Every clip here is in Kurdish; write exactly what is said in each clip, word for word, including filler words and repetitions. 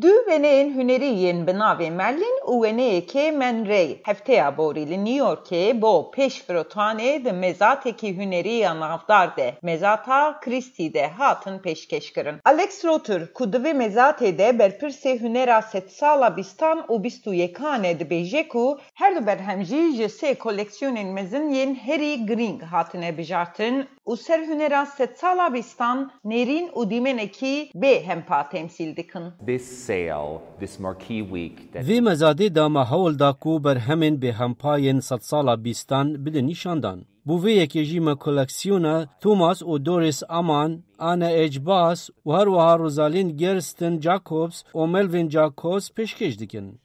Du wêneyên hunerî yên bi navê Merlin û wêneyekê Man Ray hefteya borî li New Yorkê bo pêşfirotanê di mezatekî hunerî ya navdar de, Mezata Christie de hatin pêşkêşkirin. Alex Rohter, ku di vê mezatê de berpirsê hunera sedsala bîstan û bîst û yekan e, dibêje ku her du berhem jî ji sê koleksiyonên mezin yên herî girîng hatine bijartin û ser hunera sedsala bîstan nêrîn û dîmenekî bê hempa temsîl dikin. This sale, this marquee week that Vê mezadê de me hewl da ku berhemên bêhempa yên sedsala bîstan bidin nîşandan. Bo vê yekê jî me koleksiyona Thomas û Doris Amann, Anna H. Bass û her wiha Rosalind Gersten Jacobs û Melvin Jacobs pêşkêş dikin.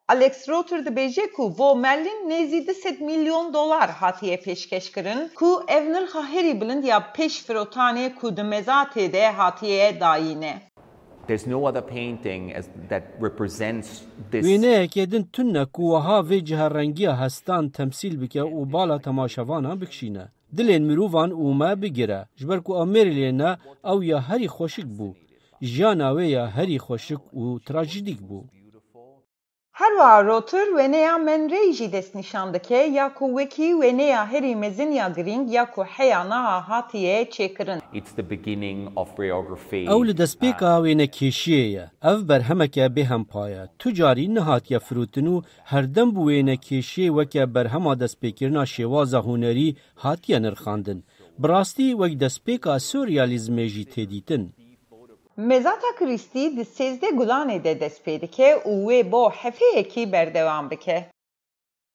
Alex Rohter dibêje ku bo Merlin nêzî du sed milyon dolar hatiye pêşkêşkirin, ku ev nirxa herî bilind ya pêşfirotanê ku di mezatê de hatiye dayîn e. There's no other painting as, that represents this. Wêneyeke din tune ku wiha vê ciherengiya hestan temsîl bike û bala temaşevanan bikişîne. Dilên mirovan û me bigire. Ji ber ku ew Marilyn e, ew ya herî xweşik bû. Jiyana wê ya herî xweşik û trajîdîk bû. Her wiha Rohter wêneya Man Ray jî destnîşan dike, ya ku wekî wêneya herî mezin ya girîng ya ku heya niha hatiye çêkirin. It's the beginning of rayography. Ew li destpêka wênekêşiyê ye. Ev berhemeke bêhempa ye. Tu carî nehatiye firotin û herdem bi wênekêşiyê weke berhema destpêkirina şêwaza hunerî hatiye nirxandin. Bi rastî wek destpêka surrealîzmê jî tê dîtin. Mezata Christie di sêzdeh Gulanê de dest pê dike û wê bo hefteyekî berdewam bike.